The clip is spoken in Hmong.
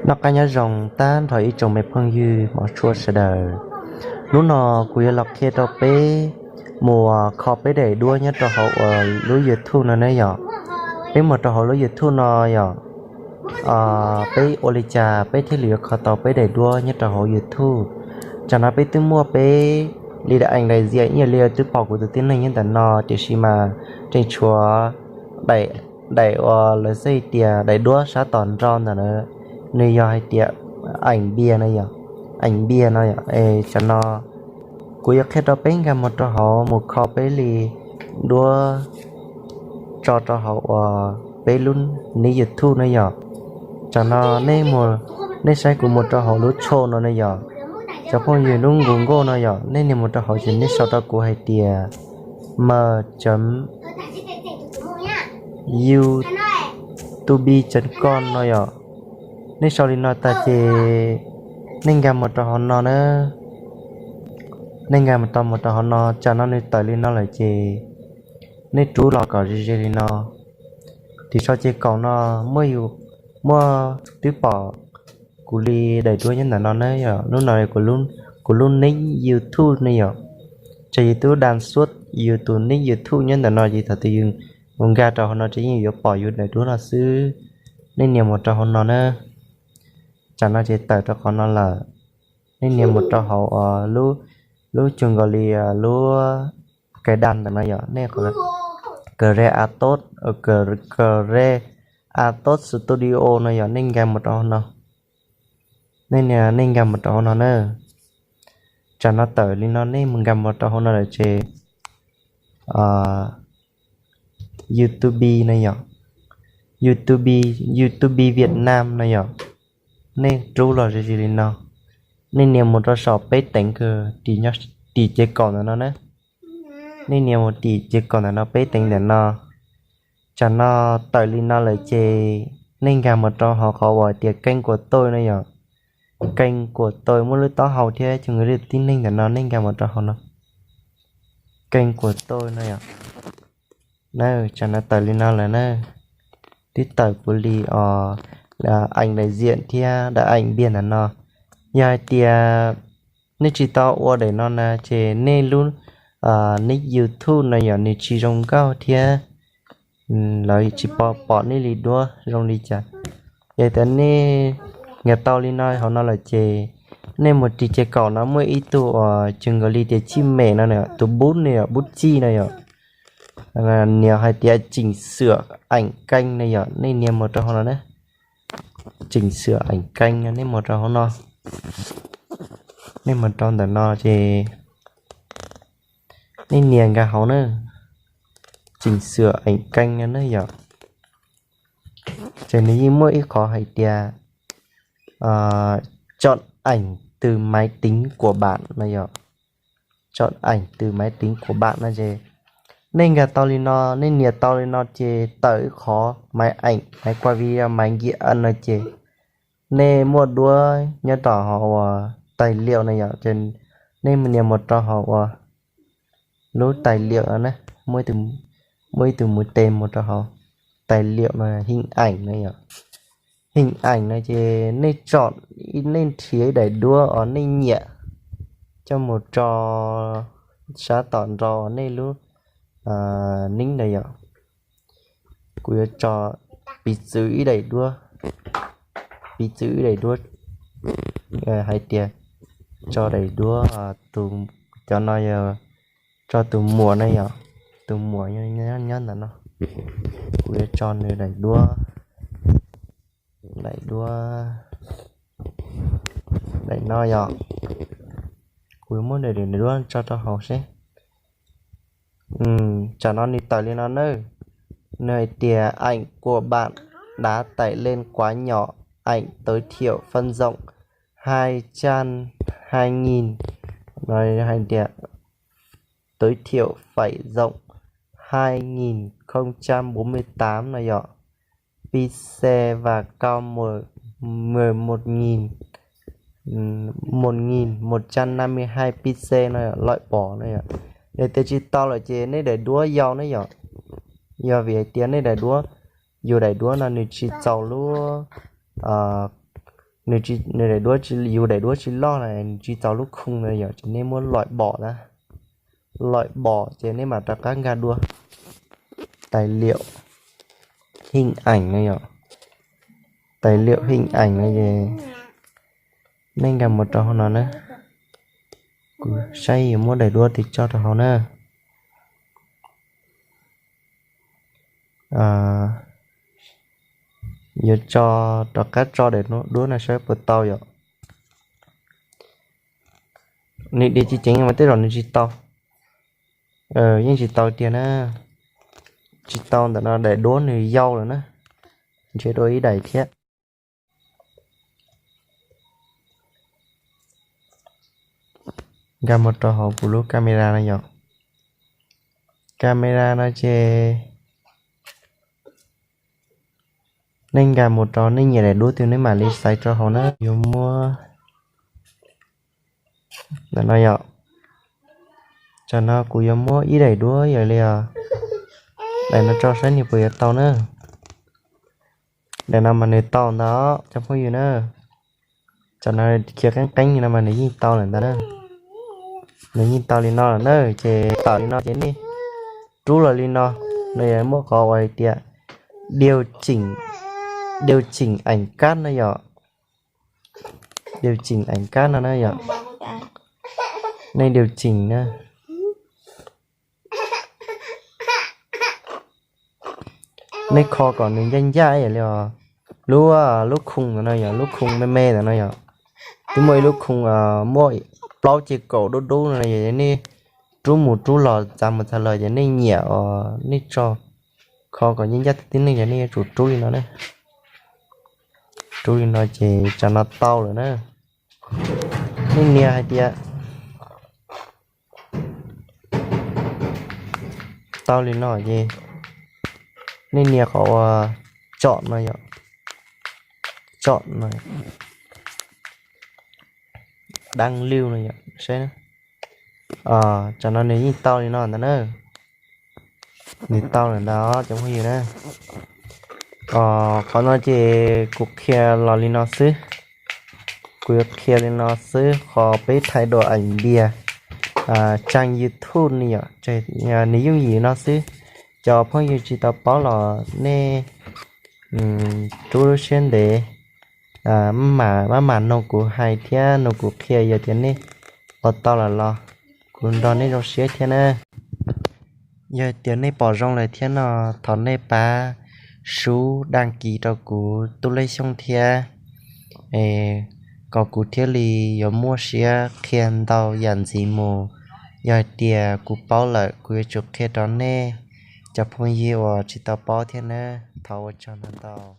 Noj qab nyob zoo tag nrho ib tsoom me phooj ywg hmov tshua sawv daws. Hnub no kuv yuav los qhia rau peb mus kho peb daim duab nyob rau hauv uas lub YouTube no ne yom. Peb mus rau hauv lub YouTube no yom, peb ua li cas peb thiaj li yuav kho tau peb daim duab nyob rau hauv YouTube. Tsam no peb twb muaj peb li daim ees daim ziam ib yam li twb pom kuv tus tib neeg nyob ntawm no, tiam sis mas tseem tshuav daim uas lawv xav tias daim duab sab tom nro ntawm na, nws yog hais tias ees npias no yom, ees npias no yom. Es tsam no kuv yuav qhia rau peb nkag mus rau hauv mus kho peb li duab tso rau hauv uas peb lub nick YouTube ne yom. Tsam no nej saib kuv mus rau hauv lub tsho no ne yom, cov phooj ywg, lub nkus nkauj no yom, nej nias mus rau hauv ces nej sau rau kuv hais tias m chấm youtube chấm com no yom. Nej sau li no tag ces nej nkag mus rau hauv no na. Nej nkag mus tau mus rau hauv no, tsam no nws tawm li no lawm ces nej rub los kom ze ze li no. Tim sau ces kaum no muaj, muaj twb pom kuv li daim duab nyob ntawm no na yom. Lub no kuv lub nick YouTube ne yom. Tsam yus twb dam suab yus tus nick YouTube nyob ntawm no ces thaum twg yus mus nkag rau hauv no ces yeej yuav pom yus daim duab no xwb. Nej nias mus rau hauv no na. Tsam no ces tawm rau qhov no lawm. Nej nias mus rau hauv lub, lub cuag nkaus li lub kav dam ntawm no yom, nej Creator, Creator Studio no yom, nej nkag mus rau hauv no. Nej nias, nej nkag mus rau hauv no na. Tsam no tawm li no, nej mus nkag mus rau hauv no lawm ces YouTube no yom, YouTube, YouTube Việt Nam no yom. Nej rub los ze ze li no, nej nias mus rau saum peb teev kawg tim cev kaum ntawm no na. Nej nias mus tim cev kaum ntawm no, peb teev ntawm no. Tsam no tawm li no lawm ces nej nkag mus rau hauv qhov uas tias kênh của tôi no yom. Kênh của tôi muaj lub taub hau thiab cov nkaus li tib neeg ntawm no, nej nkag mus rau hauv no. Kênh của tôi no yom. Na, tsam no tawm li no lawm na. Twb tawm kuv li os, ees daim ziam thiab daim ees npias ntawm no. Yog hais tias nej tsis tau ua daim no na ces nej lub nick YouTube no yom, nws tsis zoo nkauj thiab lawv tsis pom pom nej li duab zoo li cas. Yog tias nej nkag tau li no hauv no lawm ces nej mus tim cev kaum no muaj ib tug uas cog nkaus li tias chij mem no, tus bub no yom, bub chij no yom. Nias hais tias chỉnh sửa ảnh kênh no yom, nej nias mus rau hauv no na. Chỉnh sửa ảnh kênh no, nej mus rau hauv no. Nej mus rau ntawm no ces nej nias nkag hauv na. Chỉnh sửa ảnh kênh no na yom. Ces nws yeej muaj ib qhov hais tias chọn ảnh từ máy tính của bạn no yom. Chọn ảnh từ máy tính của bạn no ces nej nkag tau li no, nej nias tau li no ces tawm ib qhov máy ảnh, máy quay video, máy ghi âm no ces nej muaj duab nyob rau hauv uas tài liệu no yom, ces nej nias mus rau hauv uas lub tài liệu no na, muaj ib tug mũi tên mus rau hauv tài liệu no, hình ảnh no yom. Hình ảnh no ces nej chọn, nej nrhiav ib daim duab uas nej nyiam coj mus tso sab tom nrau nej lub nick ntawd yom. Kuv yuav tso piv txwv ib daim duab, piv txwv ib daim duab hais tias tso daim duab, cov no yog tso tus muam no yom, tus muam nyob ntawm no. Kuv yuav tso nws daim duab, daim duab, daim no yom. Kuv yuav muab daim duab tso rau hauv seb. Tsam no nws tawm li no na. Nws hais tias ảnh của bạn đã tải lên quá nhỏ, ảnh tối thiểu phân rộng hai trăm hai nghìn, hais tias tối thiểu phải rộng hai nghìn không trăm bốn mươi tám no yom. Pixel và cao mười một nghìn, một nghìn một trăm năm mươi hai pixel no yom, loại bỏ no yom. Yog tias tsis tau lawm ces nej daim duab yau ne yom. Yog vim hais tias nej daim duab, yus daim duab no nws tsis txaus lub nws daim duab, yus daim duab tsis loj na, nws tsis txaus lub khoo na yom, ces nej muab loim bom na, loim bom ces nej mam rov qab nkag dua. Tài liệu hình ảnh no yom, tài liệu hình ảnh no ces nej nkag mus rau hauv no na. Kuv saib yuav muab daim duab twg tso rau hauv na. Yuav tso, rov qab tso daim duab no saib puas tau yom. Nws diam tsis ceev mas tej zaum nws tsis tau. Yeej tsis tau tiag na. Tsis tau ntawm no, daim duab nws yau lawm na. Ntshe dua ib daim thiab. Nkag mus rau hauv kuv lub camera no yom. Camera no ces nej nkag mus rau nej nyiam daim duab twg nej mam li xaiv rau hauv na. Yuav muab ntawm no yom. Tsam no kuv yuav muab ib daim duab yog li os. Daim no tso saib nws puas yuav tau na. Daim no mas nws tau ntag cov phooj ywg na. Tsam no khiav qeeb qeeb li no mas nws yeej tau lawm ntag na. Nws yeej tau li no lawm na, ces tawm li no ces nej rub los li no, no yog muaj qhov uas hais tias điều chỉnh, điều chỉnh ảnh card no yom. Điều chỉnh ảnh card no na yom. Nej điều chỉnh na. Nej kho kom nws ncaj ncaj ib yam li os. Lub, lub khoo ntawm no yom, lub khoo me me ntawm no yom, twb muaj ib lub khoo muaj plaub ceg kaum dub dub no, yog nej rub mus rub los txav mus txav los ces nej nyiam os, nej tso kho kom ncaj ncaj tib neeg ces nej yuav tsum rub li no na. Rub li no ces tsam no tau lawm na. Nej nias hais tias tau li no ces nej nias qhov uas tsom no yom, tsom no, dab liu no yom, saib na. Tsam no nws yeej tau li no ntag na. Nws tau lawm ntag cov phooj ywg na. Qhov no ces kuv qhia los li no xwb. Kuv yuav qhia li no xwb, qhov peb thay đổi ảnh npias trang YouTube ne yom, nws yooj yim no xwb. Cov phooj ywg tsis tau paub los nej rub lub siab ntev, maj mam noog kuv hais thiab noog kuv qhia, yog tias nej ua tau lawm los kuv nrog nej zoo siab thiab na. Yog tias nej pom zoo lawm thiab no, thov nej pab sub đăng ký rau kuv tub Lej Xyooj thiab, kom kuv thiaj li yuav muaj siab qhia ntau yam ntxiv mus. Yog hais tias kuv paub lawm kuv yuav tsum qhia rau nej cov phooj ywg uas tsis tau paub thiab na. Thov ua tsaug ntau ntau.